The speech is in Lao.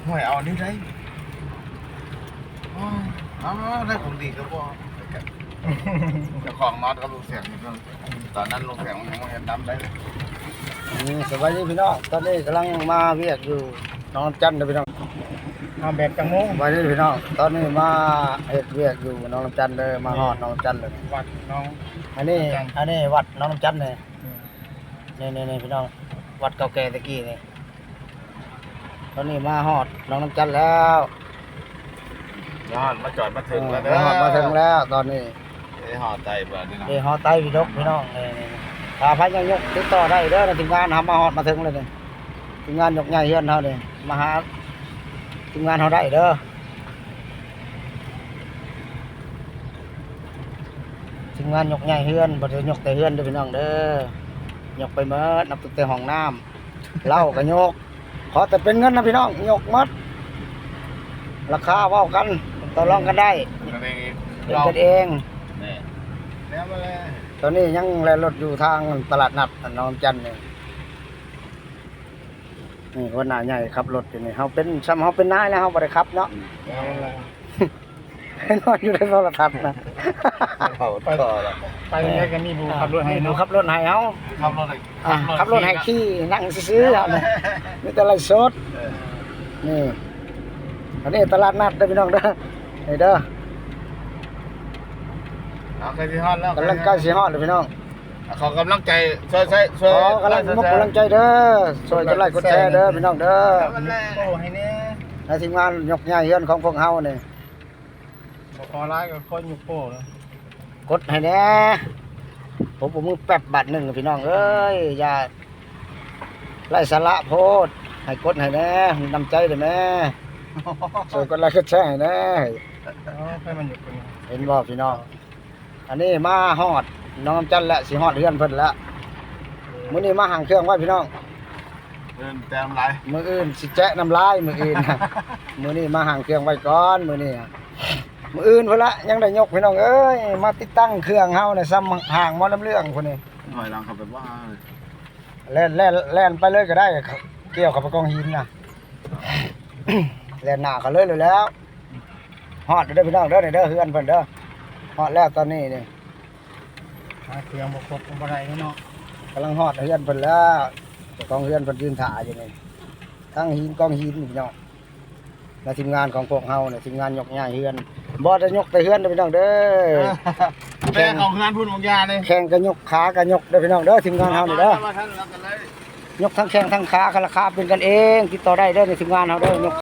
ຫ້ອຍ ເອົານີ້ໄດ້ ໂອ້ຍ ເອົາ ເອົາ ໄດ້ຂອງດີກໍພໍ. ເຈົ້າຂອງນອນກັບລຸງແສງຢູ່ ຕອນນັ້ນລຸງແສງຍັງບໍ່ເຮັດນຳໄດ້. ອືມ ສະບາຍດີພີ່ນ້ອງ ຕອນນີ້ກຳລັງມາວຽກຢູ່ໜອງນ້ຳຈັນເດີພີ່ນ້ອງ. ມາແບບຈັກໂມງ? ສະບາຍດີພີ່ນ້ອງ ຕອນນີ້ມາເຮັດວຽກຢູ່ໜອງນ້ຳຈັນເດີ ມາຮອດໜອງນ້ຳຈັນເລີຍ. ວັດໜອງ ອັນນີ້ ອັນນີ້ວັດໜອງນ້ຳຈັນນີ້. ອືມ ນີ້ໆໆ ພີ່ນ້ອງ ວັດເກົ່າແກ່ແຕ່ກີ້ນີ້. ຕອນນີ້ມາຮອດໜອງນ້ຳຈັນແລ້ວ ມາຮອດມາຈອດມາເຖິງແລ້ວເດີ ມາຮອດມາເຖິງແລ້ວຕອນນີ້. ເອີ ຮອດໃຕ້ບໍ່ນີ້ເນາະ ເອີ ຮອດໃຕ້ພີ່ດົກພີ່ນ້ອງ. ນີ້ໆໆ ຖ້າໃຜຢາກຍົກຕິດຕໍ່ໄດ້ເດີ ທີມງານເຮົາມາຮອດມາເຖິງແລ້ວນີ້. ທີມງານຍົກຍ້າຍເຮືອນເຮົານີ້ ມາຫາທີມງານເຮົາໄດ້ເດີ. ທີມງານຍົກຍ້າຍເຮືອນ ບໍ່ໄດ້ຍົກແຕ່ເຮືອນເດີພີ່ນ້ອງເດີ ຍົກໄປໝົດ ນັບຕັ້ງແຕ່ຫ້ອງນ້ຳ ເລົ້າກໍຍົກ ຂໍແຕ່ເປັນເງິນນະພີ່ນ້ອງ ຍົກໝົດ. ລາຄາເວົ້າກັນ ຕໍ່ລອງກັນໄດ້ ເປັນກັນເອງ ເປັນກັນເອງ. ແມ່ນ ແລ້ວມາແລ້ວ ຕອນນີ້ຍັງແລ່ນລົດຢູ່ທາງຕະຫຼາດນັດໜອງນ້ຳຈັນນີ້. ນີ້ຫົວໜ້າໃຫຍ່ຂັບລົດຢູ່ນີ້ ເຮົາເປັນ ຊ່ຳເຮົາເປັນນາຍແລ້ວ ເຮົາບໍ່ໄດ້ຂັບເນາະ. ອືມ ເອົາລະ ເຫັນວ່າຢູ່ໃນໂທລະທັດນະ ເຂົາໄປ ໄປໃດກໍມີຜູ້ ເອີ ຂັບລົດໃຫ້ເນາະ ມີຜູ້ຂັບລົດໃຫ້ເຮົາ ຂັບລົດໃຫ້ ອ່າ ຂັບລົດໃຫ້ຂີ່ ນັ່ງຊື່ໆ ເຮົານະ ມີແຕ່ໄລຟ໌ສົດ. ເອີ ນີ້ ອັນນີ້ຕະຫຼາດນັດເດີພີ່ນ້ອງເດີ ນີ້ເດີ. ເອົາ ໃກ້ຊິຮອດແລ້ວ ກຳລັງໃກ້ຊິຮອດແລ້ວພີ່ນ້ອງ. ຂໍກຳລັງໃຈ ຊ່ວຍ ຊ່ວຍ ຊ່ວຍ ຂໍກຳລັງ ກຳລັງໃຈເດີ ຊ່ວຍກົດໄລກົດແຊເດີພີ່ນ້ອງເດີ. ໂອ້ ໃຫ້ແດ່ ໃຫ້ທີມງານຍົກຍ້າຍເຮືອນຂອງພວກເຮົານີ້ ບໍ່ຂໍຫຼາຍກໍຂໍຍົກໂປ້ ກົດໃຫ້ແດ່. ໂອ້ ປະມືແປັບບາດໜຶ່ງພີ່ນ້ອງເອີຍ ຢ່າໄຮ້ສາລະໂພດ ໃຫ້ກົດໃຫ້ແດ່ ມີນ້ຳໃຈເດີແມ່ ຊ່ວຍກົດໄລກົດແຊໃຫ້ແດ່. ໂອ້ ໃຜມັນຢູ່ ເຫັນບໍ່ພີ່ນ້ອງ? ອັນນີ້ມາຮອດໜອງນ້ຳຈັນແລ້ວ ຊິຮອດເຮືອນເພິ່ນແລ້ວ. ມື້ນີ້ມາຫ້າງເຄື່ອງໄວ້ພີ່ນ້ອງ ມື້ອື່ນແຕ່ນ້ຳລາຍ ມື້ອື່ນຊິແຈະນ້ຳລາຍ ມື້ອື່ນ. ມື້ນີ້ມາຫ້າງເຄື່ອງໄວ້ກ່ອນ ມື້ນີ້ ມື້ອື່ນພຸ້ນລະ ຍັງໄດ້ຍົກພີ່ນ້ອງເອີຍ. ມາຕິດຕັ້ງເຄື່ອງເຮົານີ້ ຊ່ຳຫ້າງໝໍລຳເລື່ອງພຸ້ນນີ້ ຖອຍຫຼັງເຂົ້າໄປບໍ່ ແລ່ນ ແລ່ນ ແລ່ນໄປເລີຍກໍໄດ້ ກ່ຽວເຂົ້າໄປກອງຫີນນະ ແລ່ນໜ້າເຂົາເລີຍແລ້ວ. ຮອດແລ້ວເດີພີ່ນ້ອງເດີ ນີ້ເດີ ເຮືອນເພິ່ນເດີ ຮອດແລ້ວຕອນນີ້ນີ້ ຫາເຄື່ອງບໍ່ຄົບກໍບໍ່ໄດ້ເນາະ. ກຳລັງຮອດເຮືອນເພິ່ນແລ້ວ ເຈົ້າຂອງເຮືອນເພິ່ນຢືນຖ້າຢູ່ນີ້ ທັງຫີນກອງຫີນພີ່ນ້ອງ. ແລະທີມງານຂອງພວກເຮົານີ້ ທີມງານຍົກຍ້າຍເຮືອນ ບໍ່ໄດ້ຍົກແຕ່ເຮືອນເດີພີ່ນ້ອງເດີ ແຂ້ງເຂົ້າເຮືອນພຸ້ນ ຂອງຢານີ້ ແຂ້ງກໍຍົກ ຂາກໍຍົກເດີພີ່ນ້ອງເດີ ທີມງານເຮົານີ້ເດີ ມາທັນແລ້ວກໍໄດ້ ຍົກທັງແຂ້ງທັງຂາ ລາຄາເປັນກັນເອງ ຕິດຕໍ່ໄດ້ເດີ ໃນທີມງານເຮົາເດີ ຍົກ